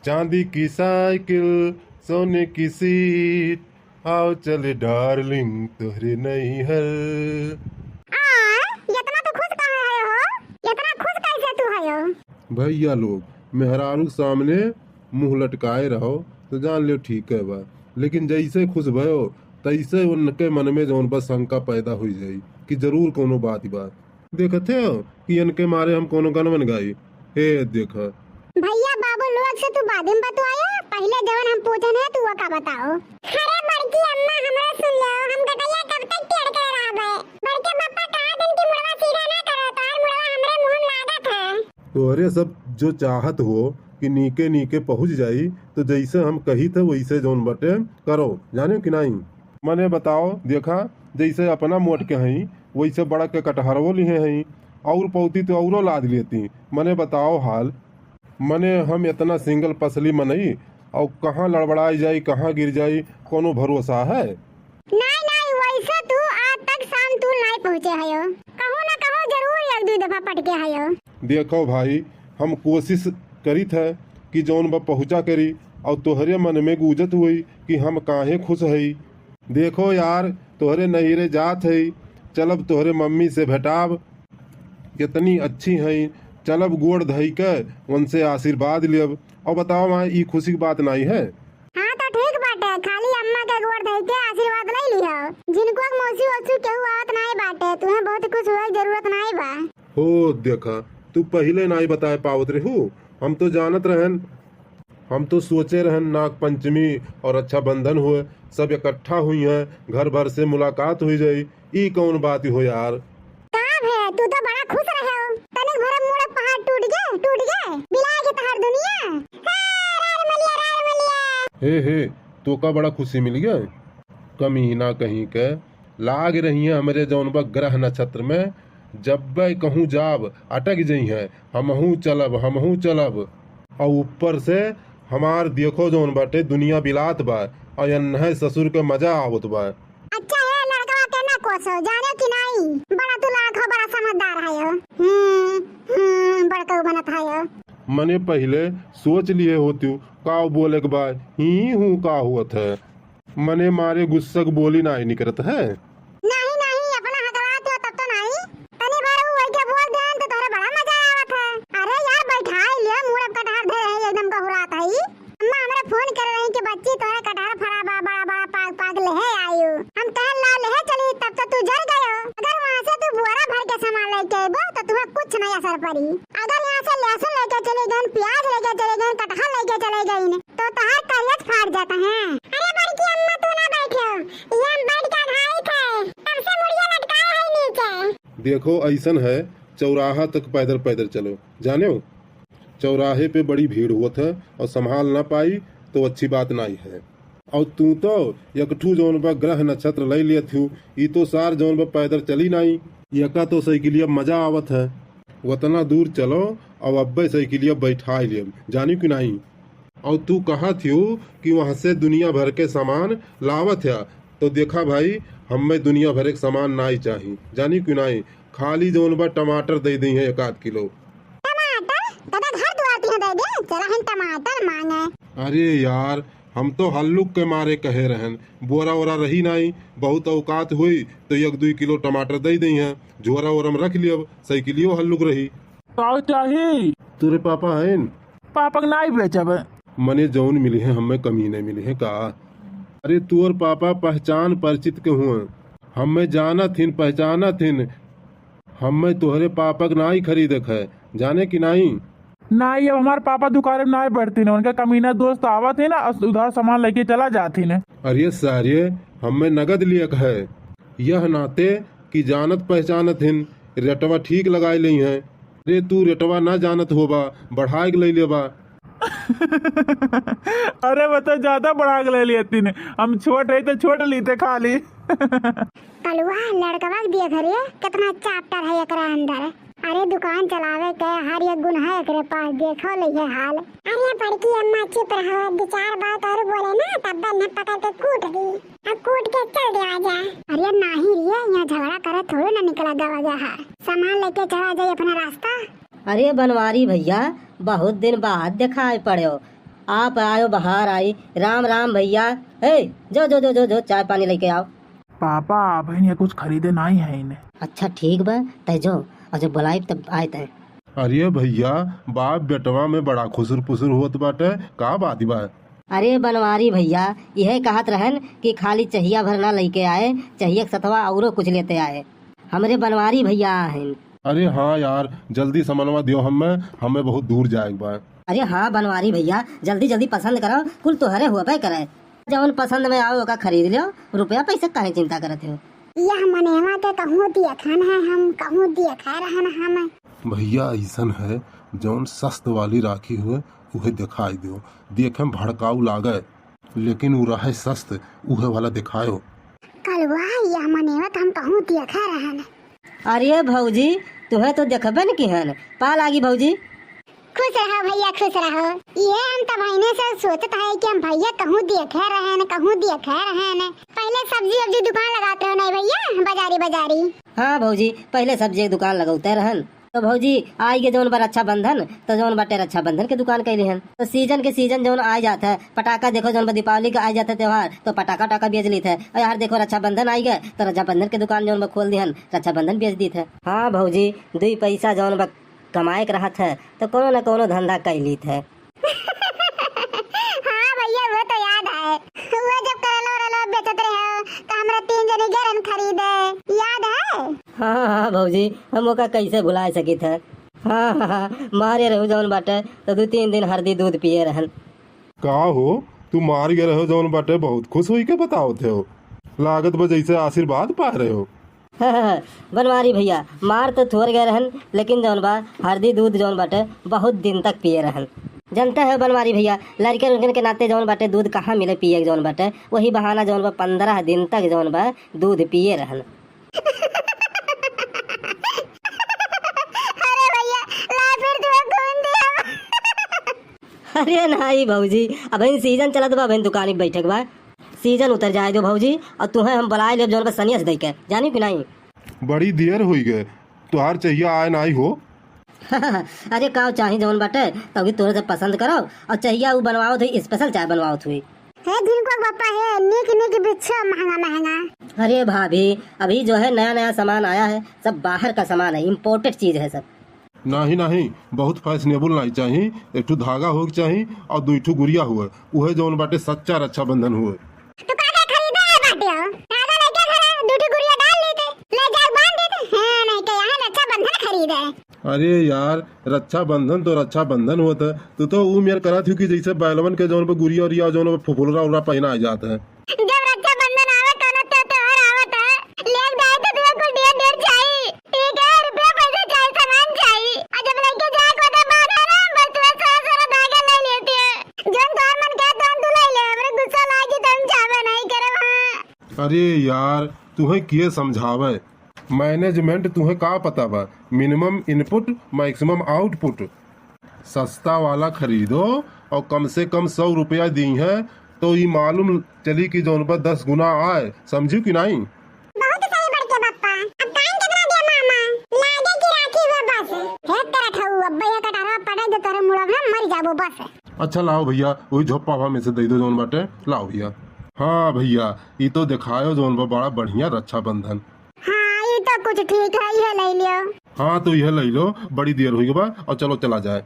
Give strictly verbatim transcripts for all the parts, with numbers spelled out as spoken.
चांदी की साइकिल, सोने की सीट, आओ चले डार्लिंग तोहरे नैहर। आ, इतना तो खुश काहे है हो? इतना खुश कैसे तू है हो? भैया लोग, मेहरारू सामने मुंह लटकाए रहो तो जान लियो ठीक है बा, लेकिन जैसे खुश भयो तैसे उनके मन में जौन बा शंका पैदा हुई जाई कि जरूर कोनो बात बा। देखत हो कि इनके मारे हम कोनो गनवन गाई। हे देखा। भैया बाबू लोग से तू बाद में बतवायो, पहले जवन हम पूछन है तू वो का बताओ। अरे बड़की अम्मा हमरो सुन लो, हम गटैया कब तक टेढ़ करे रहबे? बड़के पापा कहा दिन की मुड़वा सीधा ना करो, तोहर मुड़वा हमरे मुंह में लागत है। तोहरे सब जो चाहत हो कि नीके नीके पहुँच जाई, तो जैसे हम कही थे वैसे जौन बटे करो, जाने कि नहीं? मने बताओ, देखा, जैसे अपना मोट के हई, वैसे बड़ा के कटहरवो लिहे हई, और पौती तो औरो लाद लेती। मने बताओ हाल, मने हम इतना सिंगल पसली मनई, और कहाँ लड़बड़ाई जाई, कहाँ गिर जाई, कोनो भरोसा है? नहीं, नहीं, वैसे तू आज तक शाम तू नहीं पहुँचे हयो। कहूँ ना कहूँ जरूर एक दू दफा पटके हयो। देखो भाई, हम कोशिश करीत है कि जौन बा पहुँचा करी, और तोहरे मन में गूजत हुई कि हम काहे खुश हई। देखो यार, तोहरे नैहरे जात हई, चलब तोहरे मम्मी से भेटाब, कितनी अच्छी हई, चलब गोड़ धई के उनसे आशीर्वाद लेब। और बताओ, वहाँ ई खुशी की बात नहीं है? हाँ, तो ठीक बाटे, खाली अम्मा के गोड़ धई के आशीर्वाद ले लिहो। जिनको मौसी वौसी केहू आवत नहीं बाटे, तुम्हें बहुत खुश हुए की जरूरत नहीं बा। हो देखा, तू पहले नहीं बताए पावत रहू, हम तो जानत रहन, हम तो सोचे रहन नाग पंचमी और रक्षाबंधन हुए, सब इकट्ठा हुई हैं, घर भर से मुलाकात हुई जाई। ई कौन बात हो यार? का भे, तू तो बड़ा खुश रहे हो। तनिक भर मुड़े पहाड़ टूट गए, टूट गए, बिला के तहार दुनिया। हे, रार मलिया, रार मलिया। हे, हे, तो का बड़ा खुशी मिल गया? कमीना कहीं के, लाग रही है हमरे जौन बा ग्रह नक्षत्र में, जब्बे कहूँ जाब, अटक जई हैं, हमहू चलब, हमहू चलब। और ऊपर से हमार देखो जौन बाटे दुनिया बिलात बा, और एन्हे ससुर के मजा आवत बा। अच्छा है, लड़कवा के ना कोसो, जाने कि नहीं? बड़ा तू लाख हो, बड़ा समझदार है हो। हम्म, हम्म, बड़का बनत है हो। मने पहले सोच लिए होती, का बोले के बा, ही हूँ का हुआ था। मने मारे गुस्सा के बोली नाई निकरत है। नहीं, नहीं, अपना हकलात हो तब तो नहीं। तनी बार ऊ वही के बोल देन तो तोहरे बड़ा मजा आवत है। अरे यार, बैठाई लियो, मूड़ अब कटहर धरे है, एकदम गहुरात है। अम्मा हमरे फोन कर रही कि बच्ची तोहरे कटहर फरा बा, बड़ा बड़ा पाक पाक लेहे आयु। हम कहन ला लेहे चली, तब तो तू जर गयो। अगर वहाँ से तू बोरा भर के सामान लेके अइबो तो तुम्हें कुछ नहीं असर पड़ी। अगर यहाँ से लहसुन लेके चले गए, प्याज लेके चले गए, कटहर लेके चले गए, तो तहार करियत फाट जाता है। अरे बड़की अम्मा, तू ना बैठो, ये हम बैठ के अघाई थे, तब से मुड़िया लटकाए है नीचे। देखो, ऐसन है, चौराहा तक पैदल पैदल चलो, जाने हो, चौराहे पे बड़ी भीड़ होत है और संभाल ना पाई तो अच्छी बात नहीं है। और तू तो एक ठू जौन बा ग्रह नक्षत्र ले लियत हूँ, ई तो सार जौन बा पैदल चली नहीं। एका तो साइकिलिया मजा आवत है, उतना दूर चलो और अब्बे साइकिलिया बैठा लियब, जानी कि नहीं। और तू कहत हियो कि वहाँ से दुनिया भर के सामान लावत है, तो देखा भाई, हमें दुनिया भर के सामान नाई चाही, जानी कि नाई। खाली जौन बा टमाटर दे दी है एक आध किलो। टमाटर? दादा घर दुआर तिहाँ दे दे, चला हम टमाटर मांगे। अरे यार, हम तो हल्लुक के मारे कहे रहन, बोरा ओरा रही नाई, बहुत औकात हुई तो एक दुई किलो टमाटर दे दी है, झोरा ओरा में रख लियब, साइकिलियो हल्लुक रही। का चाही? तोरे पापा हइन? पापा के नाई बेचब। मने जौन मिली है, हमें कमी नहीं मिली है का? अरे तोर पापा पहचान परिचित के हुए, हमें जानत हिन, पहचानत हिन, हमें तोहरे पापा के नाई खरीदे के है, जाने कि नाई? नाई, अब हमार पापा दुकाने में नाई बैठती ना, उनका कमीना दोस्त आवत है ना, उधार सामान लेके चला जाती ना। अरे सारे, हमें नगद लिए के है, यह नाते कि जानत पहचानत हिन, रेटवा ठीक लगाए ले हैं। अरे तू रेटवा ना जानत होबा, बढ़ाए के ले लेबा। अरे वो तो ज्यादा बढ़ा के ले लेती ने, हम छोट है तो छोट लीते खाली। कलुआ लड़कवा के देख रे, कितना चाप्टर है एकरा अंदर। अरे दुकान चलावे के हर एक गुण है एकरे पास, देखो ले ये हाल। अरे बड़की अम्मा चुप रहो, दो चार बात और बोले ना तब न पकड़ के कूट दी। अब कूट के चल देवा जा। अरे नाही रे, यहाँ झगड़ा करे थोड़े ना निकला देवा जा है। सामान लेके चला जाए अपना रास्ता। अरे बनवारी भैया, बहुत दिन बाद दिखाई पड़ो। आप आयो बहार आई। राम राम भइया। ए, जो, जो, जो, जो, जो, चाय पानी लइके आओ। पापा, अबहिन ये कुछ खरीदे नाहीं है इन्हें। अच्छा ठीक बा, तै जो, अउर जब बुलाइब तब आए तै। अरे भइया, बाप बेटवा में बड़ा खुसुर पुसुर होत बाटे, का बात बा? अरे बनवारी भइया, इहे कहत रहन कि खाली चहिया भर ना लइके आए, चहिया के सथवा अउरो कुछ लेते आए। हमरे बनवारी भइया आहिन। अरे हाँ यार, जल्दी समनवा दियो हमें, हमें बहुत दूर जाए के बा। अरे हाँ बनवारी भइया, जल्दी जल्दी पसंद करो, कुल तोहरे होबे करे। जौन पसंद में आवे ओका खरीद लियो, रुपया पैसा काहे चिंता करत हो? यह मनेवा के कहूँ दियखन है हम, कहूँ दियखे रहन हम। भइया अइसन है, जौन सस्त वाली राखी हुए, उहे दिखाई दो। देखे में भड़काऊ लागे, लेकिन उ रहे सस्त, उहे वाला दिखायो। कलुआ, यह मनेवा के हम कहूँ दियखे रहन। अरे भौजी, तुहे तो देखबे न किहन, पा लागी भौजी। खुश रहो भइया, खुश रहो। इहे हम तब आइने से सोचत है कि हम भइया कहूँ देखे रहेन, कहूँ देखे रहेन। पहिले सब्जी वब्जी दुकान लगात रहो नहीं भइया, बाजारी बाजारी। हाँ भौजी, पहिले सब्जी के दुकान लगौते रहन। तो भौजी, आइ गे जौन बा रक्षाबंधन, तो जौन बाटे रक्षाबंधन के दुकान कैली हन। तो सीजन के सीजन जौन आइ जात है, पटाखा देखो जौन बा दीपावली का आइ जात है त्योहार, तो पटाखा उटाखा बेच लीत है। और यार देखो रक्षाबंधन आइ गे, तो रक्षाबंधन के दुकान जौन बा खोल दिहन, रक्षाबंधन बेच दीत है। हाँ भौजी, दुई पैसा जौन बा कमाए के रहत है, तो कोनो न कोनो धंधा कइ लीत है। हाँ भइया, वो तो याद है, वो जब करलो वरलो बेचत रहे, तो हमरा तीन जने गए रहन खरीदे, याद है? हाँ, हाँ, भौजी, हम ओका कैसे भुलाए सकित है? हाँ, हाँ, हाँ, मारे रहू जौन बाटे, तो दू तीन दिन हरदी दूध पिए रहन। का हो, तू मार गए रहो जौन बाटे, बहुत खुश होई के बतावत हो, लागत बा जैसे आशीर्वाद पा रहे हो। बनवारी भइया, मार तो थोर गए रहन, लेकिन जौन बा हरदी दूध जौन बाटे बहुत दिन तक पिए रहन। जानते हो बनवारी भइया, लड़के उड़कन के नाते जौन बाटे दूध कहाँ मिले पिए के जौन बाटे, वही बहाना जौन बा पन्द्रह दिन तक जौन बा दूध पिए रहन। अरे भइया, ला फिर तू खून दिया। अरे नाहीं भौजी, अबहिन सीजन चलत बा, अबहिन दुकानी पे बैठे के बा। सीजन उतर जाए दो भौजी, और तुहे हम बुलाए लेब जौन बा सनियस दे के, जानी कि नाहीं? बड़ी देर होई गए, तुहार चहिया आए नाहीं हो। अरे का चाही जौन बाटे, तभी तोरे से पसंद करो, और चहिया उ बनवावत हुई, स्पेशल चाय बनवावत हुई। हे झिनको के पप्पा हे, नीक नीक बिच्छो महंगा महंगा। अरे भाभी, अभी जो है नया नया सामान आया है, सब बाहर का सामान है, इम्पोर्टेड चीज है सब। नाहीं, नाहीं, बहुत फैशनेबल नाहीं चाही। एक ठो धागा होए के चाही और दुई ठो गुरिया हुए, उहे जौन बाटे सच्चा रक्षाबंधन हुए। तो का का खरीदे है बाटे हो? धागा लेके घरे दुई ठो गुरिया डाल लेते, ले जाके बांध देते। हाँ, नाहीं तो यहाँ रक्षाबंधन खरीदे। अरे यार, रक्षाबंधन तो रक्षाबंधन होत है, तू तो ऊ मेर करत हो कि जैसे बैलवन के जौन पे गुरिया उरिया जौन पे फुफुलरा उलरा पहना आ जात है। जब रक्षाबंधन आवे, कौनो त्योहार आवत है, लेके जाए तो तुहे कुल ढेर ढेर चाही। ठीक है, रुपया पैसा चाही, सामान चाही। और जब लेके जाए को तो बात है ना, बस तुहे सारा सारा धागा ले लेती है। जौन तोहर मन कहे तौन तू ले ले, हमरे गुस्सा लागी तो हम चाहबे नहीं करे वहाँ। अरे यार, तुहे किए समझावे? मैनेजमेंट तुहे का पता बा? मिनिमम इनपुट, मैक्सिमम आउटपुट। सस्ता वाला खरीदो और कम से कम सौ रुपया दीहे, तो ई मालूम चली कि जौन बा दस गुना आए, समझू कि नाहीं? बहुत सही बड़के पप्पा। अब कान कितना दिया मामा? लागे कि राखी हुआ बस। हे तेरा ठऊ, अब भैया कटारवा पड़े जो तेरे मुड़ा में मर जाबो बस। अच्छा लाओ भइया, वही झोप्पा भा में से दे दो जौन बाटे, लाओ भइया। हाँ भइया, ई तो देखायो जौन बा बड़ा बढ़िया रक्षाबंधन। हाँ, ई तो कुछ ठीक है, इहे ले लियो। हाँ, तो इहे ले लो, बड़ी देर हुई बा, और चलो चला जाए।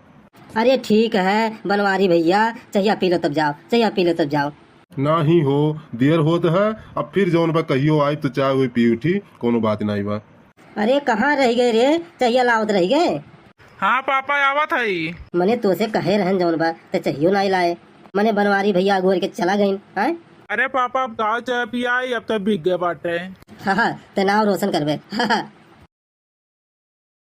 अरे ठीक है बनवारी भइया, चहिया पी लो तब जाओ, चहिया पी लो तब जाओ। नाहीं हो, देर होत है, अब फिर जौन बा कहियो आइब तो चाय वही पी उठी, कोनो बात नाहीं बा। अरे कहाँ रहि गए रे, चहिया लावत रहि गए। हाँ पापा, आवत हई। मने तोसे कहे रहन जौन बा, त चहियो नाहीं लाए। मने बनवारी भइया अगोर के चला गइन, आय? अरे पापा, अब गाँव चाय पियाई, अब तो बिक गए बाटे। हाँ, हाँ, ते नाव रोशन करबे। हाँ, हाँ।